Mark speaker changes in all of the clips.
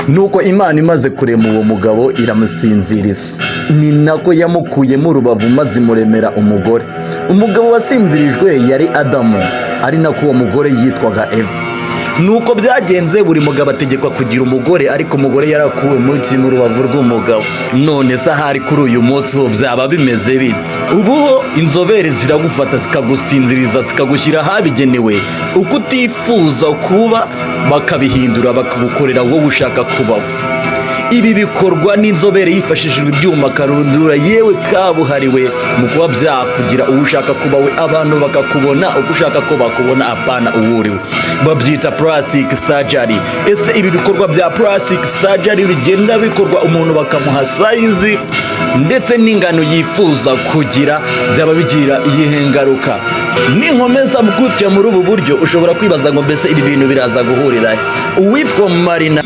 Speaker 1: Nuko Imana imaze kurema uwo mugabo iramusinziriza, ni nako yamukuyemo urubavu maze imuremera umugore. Umugabo wasinzirijwe yari Adamu, ari nako uwo mugore yitwaga Eva. Nuko byagenze, buri mugabo ategekwa kugira umugore, ariko umugore yarakuwe mu rubavu rw'umugabo. None se ahari kuri uyu munsi ho byaba bimeze bite? Ubu ho inzobere ziragufata, zikagusinziriza, zikagushyira ahabigenewe, uko utifuza kuba bakabihindura, bakagukorera wowe ushaka kubaho. Ibi bikorwa n'inzobere hifashishijwe ibyuma karundura, yewe kabuhariwe mu kuba byakugira uwo ushaka kuba we, abantu bakakubona uko ushaka ko bakubona, apana uwo uriwe. Babyita plastic surgery. Ese ibi bikorwa bya plastic surgery bigenda bikorwa, umuntu bakamuha size ndetse n'ingano yifuza kugira, byaba bigira iyihe ngaruka? Ninkomeza gutya muri ubu buryo, ushobora kwibaza ngo: "Mbese ibi bintu biraza guhurira he?" Uwitwa Marina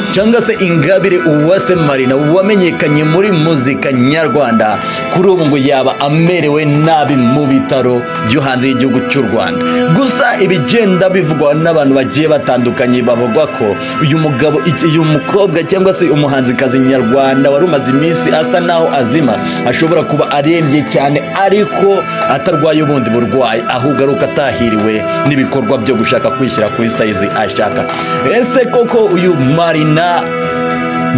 Speaker 1: cyangwa se Ingabire Uwase Marina, wamenyekanye muri muzika nyarwanda, kuri ubu ngo yaba amerewe nabi mu bitaro byo hanze y'igihugu cy'u Rwanda. Gusa ibigenda bivugwa n'abantu bagiye batandukanye, bavuga ko uyu mugabo, uyu mukobwa cyangwa se umuhanzikazi nyarwanda wari umaze iminsi asa naho azima, ashobora kuba arembye cyane ariko atarwaye ubundi burwayi, ahubwo ari uko atahiriwe n'ibikorwa byo gushaka kwishyira kuri size ashaka. Ese koko uyu Marina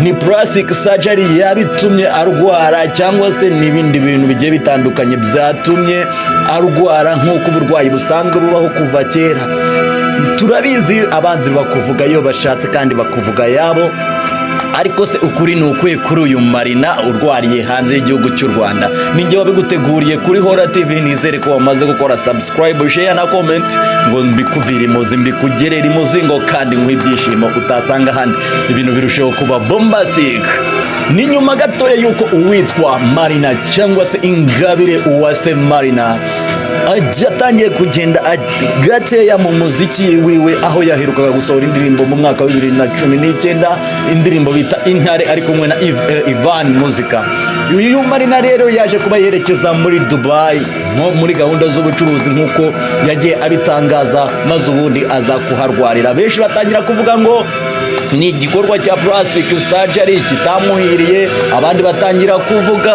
Speaker 1: ni plastic surgery yabitumye arwara, cyangwa se n'ibindi bintu bigiye bitandukanye byatumye arwara, nk'uko uburwayi busanzwe bubaho kuva kera? Turabizi, abanzi bakuvuga iyo bashatse kandi bakuvuga yabo. Ariko se ukuri ni ukuhe kuri uyu Marina urwariye hanze y'igihugu cy'u Rwanda? Ninjye wabiguteguriye kuri Hora TV. Nizere ko wamaze gukora subscribe, share na comment, ngo mbikuvire imuzi, mbikugerere imuzingo, kandi nguhe ibyishimo utasanga ahandi, ibintu birusheho kuba bombastic. Ni nyuma gatoya y'uko uwitwa Marina cyangwa se Ingabire Uwase Marina ajya atangiye kugenda gakeya mu muziki wiwe, aho yaherukaga gusohora indirimbo mu mwaka wa 2019, indirimbo bita Intare, ari kumwe na Ivan Muzika. Uyu Marina rero yaje kuba yerekeza muri Dubai nko muri gahunda z'ubucuruzi, nk'uko yagiye abitangaza, maze ubundi aza kuharwarira. Benshi batangira kuvuga ngo ni igikorwa cya plastic surgery kitamuhiriye, abandi batangira kuvuga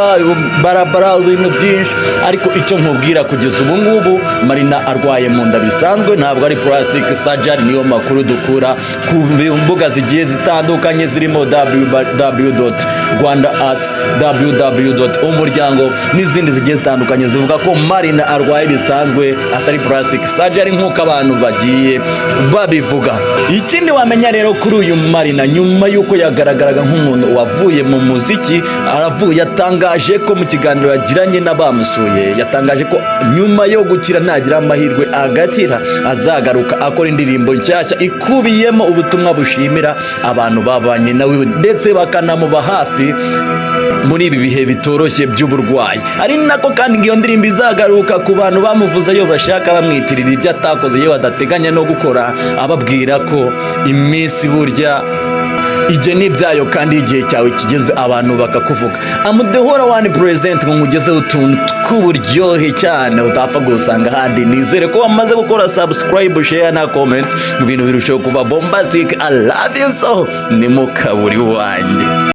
Speaker 1: barabara ibintu byinshi. Ariko icyo nkubwira, kugeza ubu ngubu Marina arwaye mu nda bisanzwe, ntabwo ari plastic surgery. Niyo makuru dukura ku mbuga zigiye zitandukanye zirimo www.rwandaarts, www.umuryango n'izindi zigiye zitandukanye, zivuga ko Marina arwaye bisanzwe, atari plastic surgery nk'uko abantu bagiye babivuga. Ikindi wamenya rero kuri uyu Marina, nyuma y'uko yagaragaraga nk'umuntu wavuye mu muziki, aravuye, yatangaje ko mu kiganiro yagiranye n'abamusuye, yatangaje ko nyuma yo gukira, nagira amahirwe agakira, azagaruka akora indirimbo nshyashya ikubiyemo ubutumwa bushimira abantu babanye nawe ndetse bakanamuba hafi muri ibi bihe bitoroshye by'uburwayi. Ari nako kandi ngo iyo ndirimbo izagaruka ku bantu bamuvuze iyo bashaka, bamwitirira ibyo atakoze, iyo badateganya no gukora, ababwira ko iminsi burya igena ibyayo, kandi igihe cyawe kigeze abantu bakakuvuga. Amudehora One Present, ngo nkugezeho utuntu tw'uburyohe cyane utapfa gusanga ahandi. Nizere ko wamaze gukora subscribe, share na comment, ngo ibintu birusheho kuba bombastic. I love you so, ni mukaburi wanjye.